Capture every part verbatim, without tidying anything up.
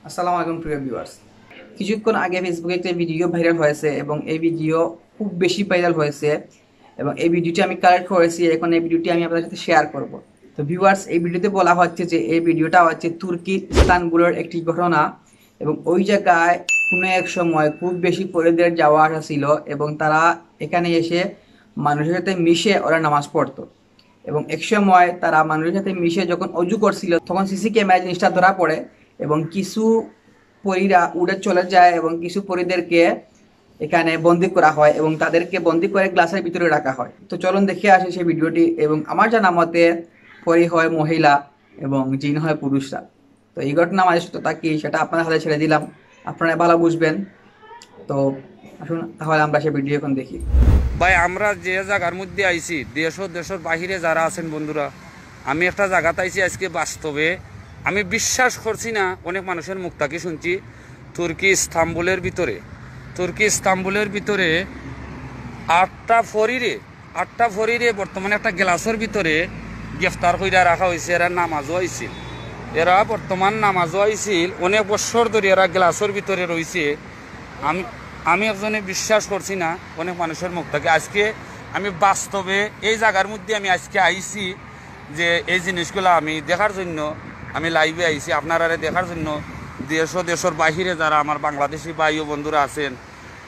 আসসালামু আলাইকুম প্রিয় ভিউয়ার্স। কিছুক্ষণ আগে ফেসবুকে একটা ভিডিও ভাইরাল হয়েছে এবং এই ভিডিও খুব বেশি ভাইরাল হয়েছে এবং এই ভিডিওটি আমি কালেক্ট করেছি। এখন এই ভিডিওটি আমি আপনাদের সাথে শেয়ার করব। তো ভিউয়ার্স, এই ভিডিওতে বলা হচ্ছে যে এই ভিডিওটা হচ্ছে তুর্কির ইস্তানবুলের একটি ঘটনা এবং ওই জায়গায় কোনো এক সময় খুব বেশি পরিদের যাওয়া আসা ছিল এবং তারা এখানে এসে মানুষের সাথে মিশে ওরা নামাজ পড়তো। এবং এক সময় তারা মানুষের সাথে মিশে যখন অজু করছিল, তখন সিসি ক্যামেরা জিনিসটা ধরা পড়ে এবং কিছু পরীরা উড়ে চলে যায় এবং কিছু পরীদেরকে এখানে বন্দি করা হয় এবং তাদেরকে বন্দি করে গ্লাসের ভিতরে রাখা হয়। তো চলুন দেখে আসি সেই ভিডিওটি। এবং আমার জানা মতে পরী হয় মহিলা এবং জিন হয় পুরুষরা। তো এই ঘটনা আমাদের সত্যতা কি, সেটা আপনার হাতে ছেড়ে দিলাম, আপনারা ভালো বুঝবেন। তো আসুন তাহলে আমরা সেই ভিডিও এখন দেখি। ভাই, আমরা যে জায়গার মধ্যে আইছি, দেশ ও দেশের বাহিরে যারা আছেন বন্ধুরা, আমি একটা জায়গাত আইছি আজকে বাস্তবে। আমি বিশ্বাস করছি না অনেক মানুষের মুখ থাকি শুনছি, তুর্কি ইস্তাম্বুলের ভিতরে, তুর্কি ইস্তাম্বুলের ভিতরে আটটা ফরিরে, আটটা ফরিরে বর্তমানে একটা গ্লাসের ভিতরে গ্রেফতার কইরা রাখা হয়েছে। এরা নামাজও আইছিল, এরা বর্তমান নামাজও আইছিল, অনেক বছর ধরে এরা গ্লাসের ভিতরে রইছে। আমি আমি একজনে বিশ্বাস করছি না অনেক মানুষের মুখ থাকি। আজকে আমি বাস্তবে এই জায়গার মধ্যে আমি আজকে আইছি যে এই জিনিসগুলা আমি দেখার জন্য, আমি লাইভে আইছি আপনারারে দেখার জন্য। দেশ ও দেশের বাহিরে যারা আমার বাংলাদেশি ভাই ও বন্ধুরা আছেন,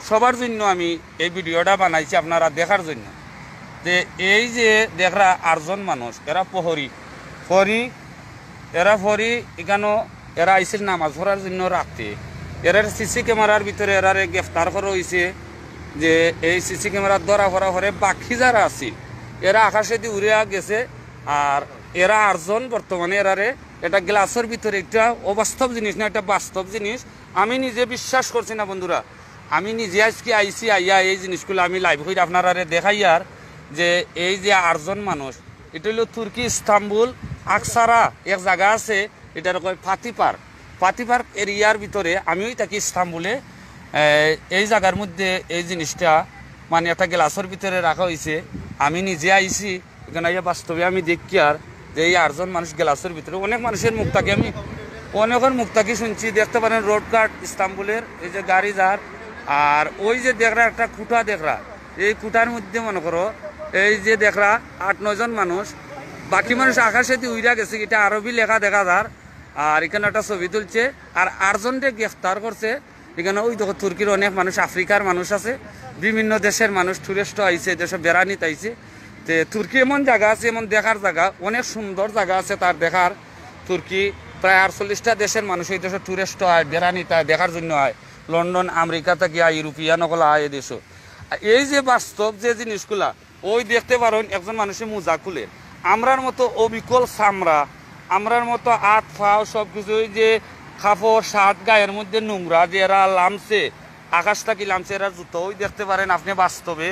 সবার জন্য আমি এই ভিডিওটা বানাইছি আপনারা দেখার জন্য। যে এই যে দেখরা আটজন মানুষ, এরা প্রহরী, ফরি, এরা ফরি এখানো, এরা আইছিল নামাজ পড়ার জন্য রাতে। এরার সিসি ক্যামেরার ভিতরে এরারে গ্রেফতার করা হইছে। যে এই সিসি ক্যামেরাত ধরা পড়া পরে বাকি যারা আছিল, এরা আকাশেদি উড়িয়া গেছে। আর এরা আটজন বর্তমানে এরারে, এটা গ্লাসের ভিতরে একটা অবাস্তব জিনিস না, এটা বাস্তব জিনিস। আমি নিজে বিশ্বাস করছি না বন্ধুরা। আমি নিজে আজকে আইছি, আইয়া এই জিনিসগুলা আমি লাইভ করি আপনারারে দেখাইয়ার যে এই যে আটজন মানুষ, এটা হইলো তুর্কি ইস্তাম্বুল আকসারা এক জায়গা আছে, এটারে কয় ফাতিপার। ফাতিপার এরিয়ার ভিতরে আমি ওই থাকি ইস্তাম্বুলে। এ, এই জায়গার মধ্যে এই জিনিসটা মানে একটা গ্লাসের ভিতরে রাখা হইছে। আমি নিজে আইছি, এখানো আইয়া বাস্তবে আমি দেখিয়ার যে এই আটজন মানুষ গ্লাসের ভিতরে, অনেক মানুষের মুখ থাকি আমি, অনেকের মুখ থাকি শুনছি, দেখতে পারেন রোড কাট ইস্তাম্বুলের, এই যে গাড়ি যার, আর ওই যে দেখরা একটা খুঁটা দেখরা, এই খুঁটার মধ্যে মনে করো এই যে দেখরা আট নয়জন মানুষ, বাকি মানুষ আকাশেদি উইরা গেছে, এটা আরবি লেখা দেখা যার। আর এখানো একটা ছবি তুলছে, আর আটজনরে গ্রেফতার করছে। এখানো ওই দেখো তুর্কির অনেক মানুষ, আফ্রিকার মানুষ আছে, বিভিন্ন দেশের মানুষ, টুরিস্টও আইছে, দেশো বেড়ানিত আইছে। তে তুর্কি এমন জায়গা আছে, এমন দেখার জায়গা, অনেক সুন্দর জায়গা আছে তার দেখার। তুর্কি প্রায় আটচল্লিশটা দেশের মানুষ এই দেশো টুরিস্টও আয়, বেড়ানিত আয়, দেখার জন্য আয়। লন্ডন, আমেরিকা থাকি আয়, ইউরোপিয়ান অকল আয় এই দেশো। আর এই যে বাস্তব যে জিনিসগুলা, ওই দেখতে পারেন একজন মানুষে মোজা খুলে, আমরার মতো অবিকল চামড়া, আমরার মতো আত পাও সব কিছু, ওই যে কাপড় শার্ট গায়ের মধ্যে নোংরা, যে এরা লামছে, আকাশ থাকি লামছে, এরা জুতো, ওই দেখতে পারেন আপনি বাস্তবে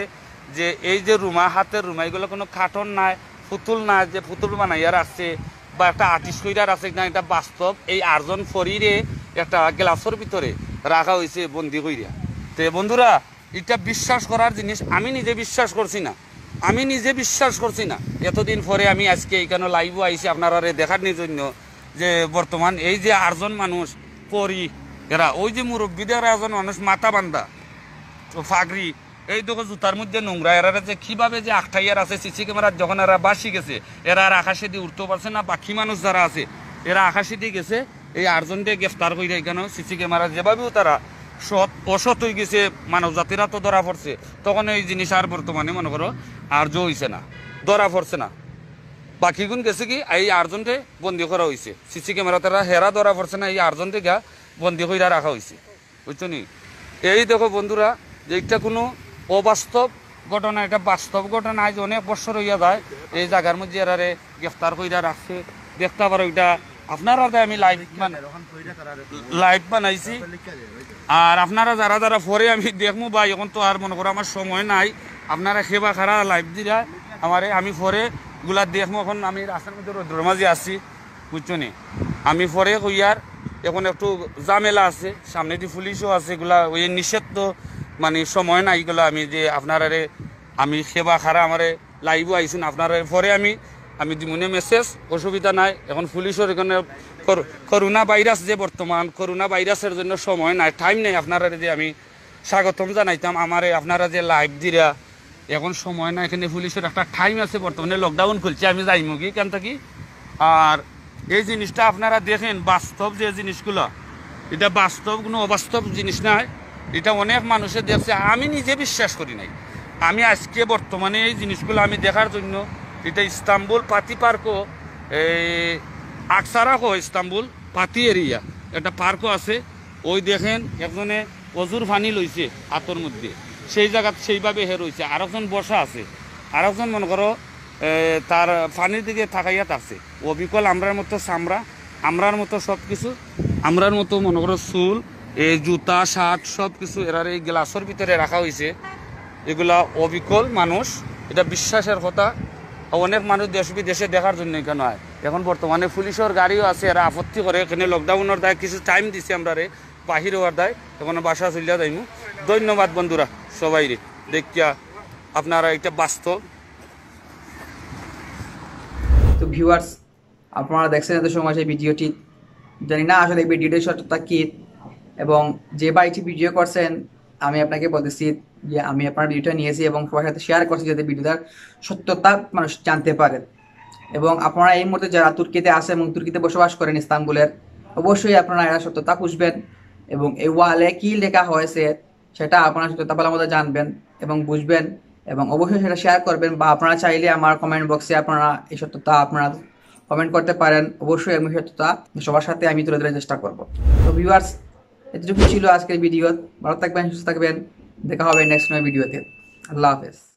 যে এই যে রুমা, হাতের রুমা, এগুলো কোনো কার্টুন নাই, পুতুল নাই যে পুতুল বানাইয়া রাখছে বা একটা আর্টিস্ট কইরা রাখছে না, এটা বাস্তব। এই আটজন ফরিরে একটা গ্লাসের ভিতরে রাখা হয়েছে বন্দি কইরা। তে বন্ধুরা, এটা বিশ্বাস করার জিনিস, আমি নিজে বিশ্বাস করছি না, আমি নিজে বিশ্বাস করছি না। এতদিন পরে আমি আজকে এখানো লাইভও আইছি আপনারারে দেখার জন্য যে বর্তমান এই যে আটজন মানুষ পরি, এরা ওই যে মুরব্বীদের একজন মানুষ মাথা বান্ধা, তো পাগড়ি, এই দেখো জুতার মধ্যে নোংরা, এরারে যে কিভাবে যে আটকাইয়ার আছে সিসি ক্যামেরাত, যখন এরা বাসি গেছে, এরা আর আকাশেদি উড়তেও পারছে না। বাকি মানুষ যারা আছে, এরা আকাশেদি গেছে। এই আটজনরে গ্রেফতার কইরা এখানো সিসি ক্যামেরা যেভাবেও তারা সৎ অসৎ হয়ে গেছে, মানব জাতিরা তো ধরা পড়ছে, তখন এই জিনিস আর বর্তমানে মনে করো আর জো হইছে না, ধরা পড়ছে না। বাকিগুন গেছে কি, এই আটজনরে বন্দি করা হইছে সিসি ক্যামেরা, তারা হেরা ধরা পড়ছে না, এই আটজনরে গিয়া বন্দি কইরা রাখা হইছে, বুঝছো নি? এই দেখো বন্ধুরা, যে এটা কোনো অবাস্তব ঘটনা, এটা বাস্তব ঘটনা। আজ অনেক বছর হইয়া যায় এই জায়গার মধ্যে এরারে গ্রেফতার কইরা রাখছে। দেখতে পারো এটা আপনারা, আমি লাইভ মানে লাইভ বানাইছি। আর আপনারা যারা যারা পরে আমি দেখমু ভাই, এখন তো আর মনে করো আমার সময় নাই, আপনারা খেবা খারা লাইভ দিরা আমারে, আমি পরে গুলা দেখমু। এখন আমি রাস্তার মধ্যে রোদ্রর মাঝে আছি, বুঝছো নি? আমি পরে কইয়ার, এখন একটু ঝামেলা আছে, সামনেদি পুলিশও আছে, এগুলা ওই নিষেধ তো, মানে সময় নাই, এগুলা আমি যে আপনারারে, আমি খেবা খারা আমারে লাইভও আইছুন, আপনারারে পরে আমি আমি দিমুনে মেসেজ, অসুবিধা নাই। এখন পুলিশর এখানে কর-, করোনা ভাইরাস যে বর্তমান, করোনা ভাইরাসের জন্য সময় নাই, টাইম নাই আপনারা যে আমি স্বাগতম জানাইতাম। আমারে আপনারা যে লাইভ দিরা, এখন সময় না, এখানে পুলিশর একটা টাইম আছে, বর্তমানে লকডাউন খুলছে, আমি যাইমুগি এখান থাকি। আর এই জিনিসটা আপনারা দেখেন, বাস্তব যে জিনিসগুলা, এটা বাস্তব, কোনো অবাস্তব জিনিস নাই। এটা অনেক মানুষে দেখছে, আমি নিজে বিশ্বাস করি নাই। আমি আজকে বর্তমানে এই জিনিসগুলো আমি দেখার জন্য, এটা ইস্তাম্বুল পাতি পার্কও, এই আকসারা কো ইস্তাম্বুল পাতি এরিয়া, একটা পার্কও আছে। ওই দেখেন, একজনে অজুর পানি লইছে হাতর মধ্যে, সেই জাগাত সেইভাবে হে রইছে। আরকজন বসা আছে, আরকজন মনে করো, এ, তার পানির দিকে তাকাইয়া থাকছে। অবিকল আমরার মতো চামড়া, আমরার মতো সব কিছু, আমরার মতো মনে করো চুল, এই জুতা, শার্ট, সব কিছু এরার এই গ্লাসর ভিতরে রাখা হইছে। এগুলা অবিকল মানুষ, এটা বিশ্বাসের কথা। অনেক মানুষ দেশ বিদেশে দেখার জন্য এখানে আয়। এখন বর্তমানে পুলিশর গাড়িও আছে, এরা আপত্তি করে, এখানে লকডাউনর দায় কিছু টাইম দিছে আমরারে, বাহির হওয়ার দায়, এখন বাসা চলিয়া যাইমু। ধন্যবাদ বন্ধুরা, সবাইরে দেখিয়া আপনারা এটা বাস্তব। তো ভিউয়ার্স, আপনারা দেখছেন এত সময় সেই ভিডিওটি, জানি না আসলে এই ভিডিওটির সত্যতা কি, এবং যে ভাইটি ভিডিও করছেন, আমি আপনাকে বলতেছি যে আমি আপনার ভিডিওটা নিয়েছি এবং সবার সাথে শেয়ার করছি, যাতে ভিডিওটার সত্যতা মানুষ জানতে পারে। এবং আপনারা এই মুহূর্তে যারা তুর্কিতে আছেন এবং তুর্কিতে বসবাস করেন ইস্তাম্বুলের, অবশ্যই আপনারা এর সত্যতা খুঁজবেন এবং এই ওয়ালে কি লেখা হয়েছে সেটা আপনারা সত্যতা ভালো মতো জানবেন এবং বুঝবেন, এবং অবশ্যই সেটা শেয়ার করবেন, বা আপনারা চাইলে আমার কমেন্ট বক্সে আপনারা এই সত্যতা আপনারা কমেন্ট করতে পারেন। অবশ্যই আমি সত্যতা সবার সাথে আমি তুলে ধরার চেষ্টা করব। তো ভিউয়ার্স, এতটুকু ছিল আজকের ভিডিও। ভালো থাকবেন, সুস্থ থাকবেন, দেখা হবে নেক্সট নয় ভিডিওতে। আল্লাহ হাফেজ।